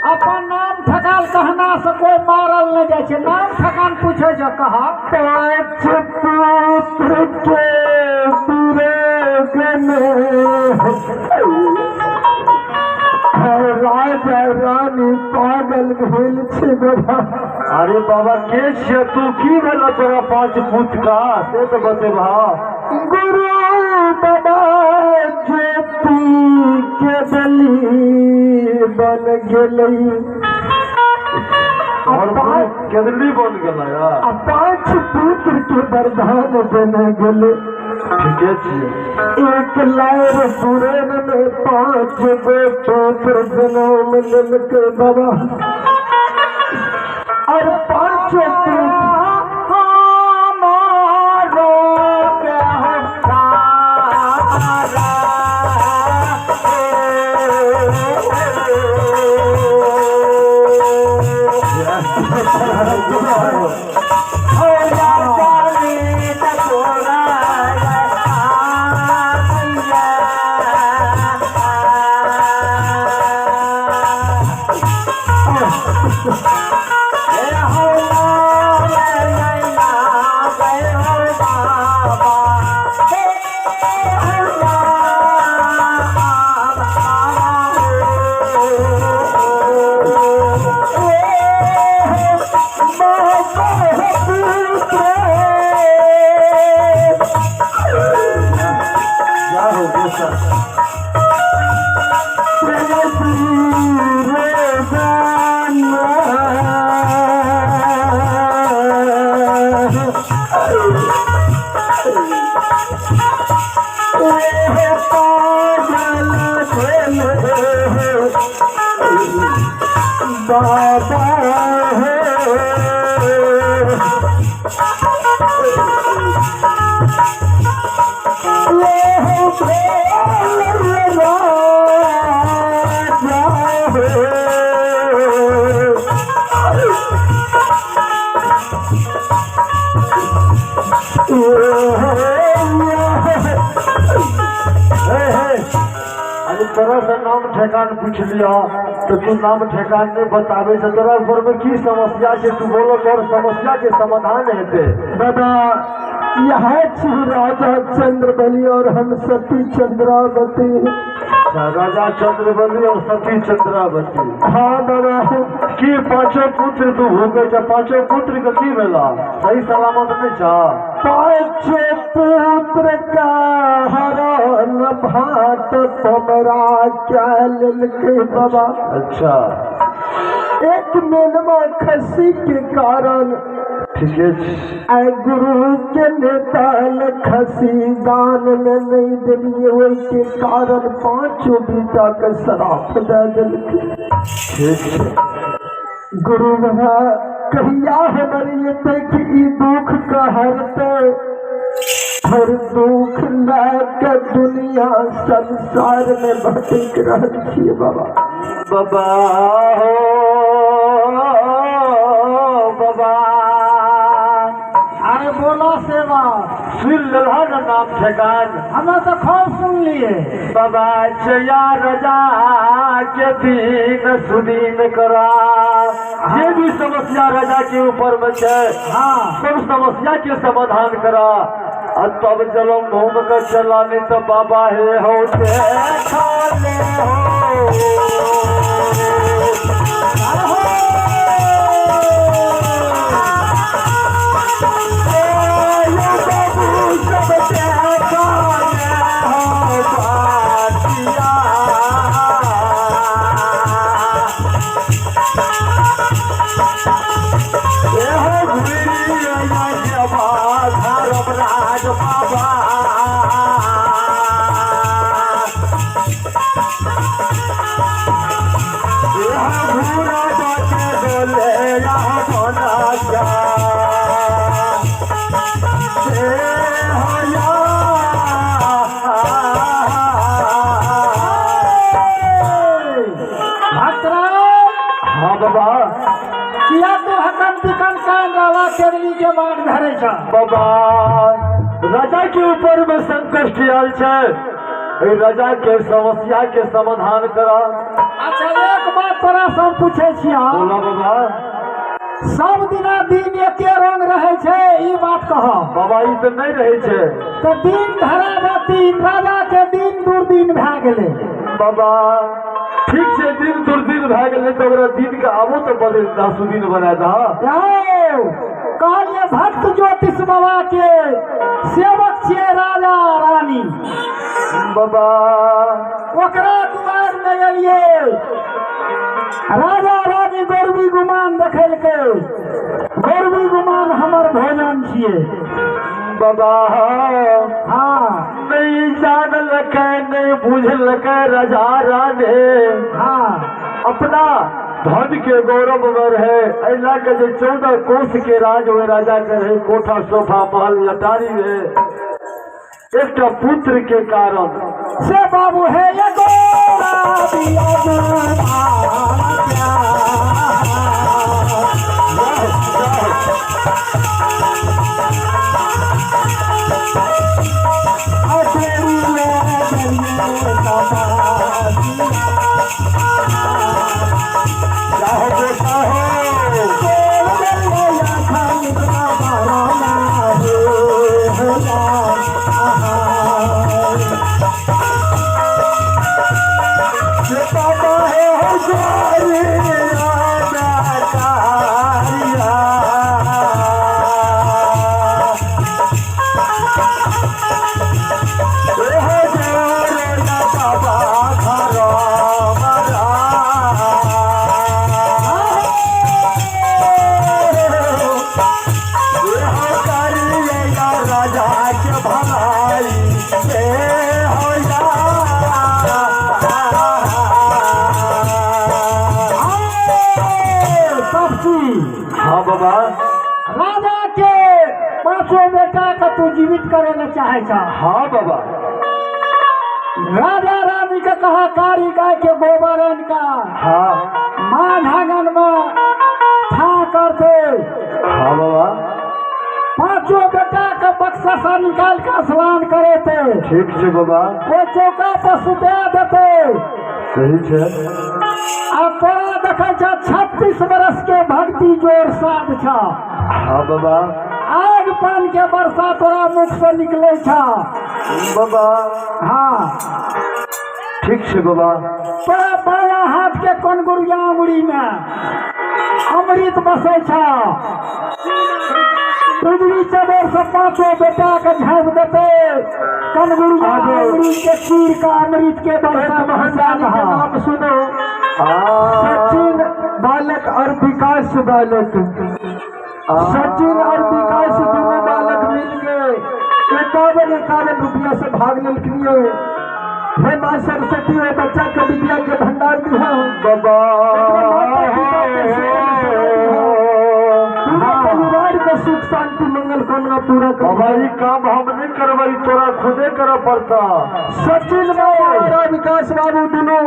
अपन नाम ठकाल कहना से कोई मारल नहीं जाइ छै। नाम ठकान पूछे छै कहा। पांच पुत्र के राजा रानी पागल भेल छै बाबा। अरे बाबा के छियै तू, की भेल तोरा पांच पुत्र का से तो बतेबा। गुरु बाबा ज्योति के बलि बन गेलै। और केदली बन गेलै। आ पांच पुत्र के वरदान बन गेलै। ठीके छियै। एक लायर सुरेन में 5 गो पुत्र जनम लेलकै बाबा। और पांचों पुत्र क्या हो गया सर? बाबा हे हे, अरे तोरा से नाम ठेकान पूछ लिया तो तू नाम ठेकान नहीं बतावे से तोरा ऊपर में की समस्या छै तू बोलो, तोर समस्या के समाधान हेतै। बाबा यह छी राजा चंद्रबली और हम सती चंद्रावती। अच्छा, राजा चंद्रबली और सती चंद्रावती। हाँ बाबा। की पांचों पुत्र तू भूखे छ? पांचों पुत्र के की भेला? सही सलामत नहीं छ? पांच पुत्र का हरण भात पमरा क्या लेलकै बाबा। अच्छा। एक मेनमा खसी के कारण ठीके छै। आइ गुरु के नेता खसी दान में नहीं दिलिए, ओहि के कारण पांचों बेटा के श्राप दे देलकै। ठीक छै। गुरु बाबा कहिया हमर एतै कि ई दुख के हरतै? हर दुख लए के दुनिया संसार में भटक रहल छियै बाबा। बाबा हो बाबा। अरे बोलो सेवा। सुन लेलह न नाम ठेकान? हमें तो खूब सुन लिए। बाबा जया रजा के दिन सुदीन करा, जे भी समस्या राजा के ऊपर में छै हाँ सब समस्या के समाधान करा। और तब जलम घूम कर चला, नहीं तो बाबा हे हो देखा ले हो। भक्तराम। हाँ बाबा। किया तू हकन बिकन कान रहला केरली के बाट धरे छ? बाबा राजा के ऊपर में संकट आयल छै, एहि राजा के समस्या के समाधान करा। अच्छा एक बात तोरा सब पूछ पूछे छिया। बोला बाबा। सब दिना दिन एके रंग रहे छै, ई बात कह। बाबा ई तऽ नहीं रहे छै। तऽ दिन धराबा दिन राजा के दिन दुर्दिन भए गेलै। बाबा ठीक छै, दिन दुर्दिन भए गेलै तऽ ओकरा दिन के आबो तऽ बदलि दह, सुदिन बना दह। कहलिए भक्त ज्योतिष बाबा के सेवक छियै राजा रानी। बाबा ओकरा दुआर में गेलिए, राजा रानी गौरवी गुमान देखेलकै, गौरवी गुमान हमर भोजन छियै। बाबा हाँ नहीं जानलकै नहीं बुझलकै राजा रानी। हाँ अपना धन के गौरव में रहे, एहि लए के जे 14 कोस के राज ओहि राजा के रहे, कोठा सोफा महल अटारी रहे, एकटा पुत्र के कारण से बाबू है ये गोरा हाँ बाबा। राजा के पांचों बेटा के तू जीवित करे ले चाहे छा। हाँ बाबा। राजा रानी के कहा कारी गाय के गोबर का हाँ माँ आंगन में था करते। हाँ बाबा। पांचों बेटा के बक्सा से निकाल के स्नान करे थे। ठीक है बाबा। वो चौका पर सुता देते। सही है। आ तोरा देखे छा 36 बरस के भक्ति जोर साध छा। हाँ बाबा। आग पान के वर्षा तोरा मुख से निकले छा। बाबा। हाँ ठीक है बाबा। तोरा बाया हाथ के कोन गुड़िया अंगुरी में अमृत बसे छा। पृथ्वी चबोर से पांचों बेटा के झाँप देते, कनगुड़िया अंगुरी के चीर का अमृत के वर्षा महारानी के नाम सुनो, सचिन बालक और विकास बालक। सचिन और विकास दोनों बालक मिल गए 51-51 रुपया से भाग लेलखिन। हे माँ सरस्वती, वो बच्चा के विद्या के भंडार भी है बाबा। पूरा परिवार के सुख शांति मंगल कामना पूरा कर। बाबा ई काम हम नहीं करबै, तोरा खुदे करे पड़ता। सचिन बाबू और विकास बाबू दोनों।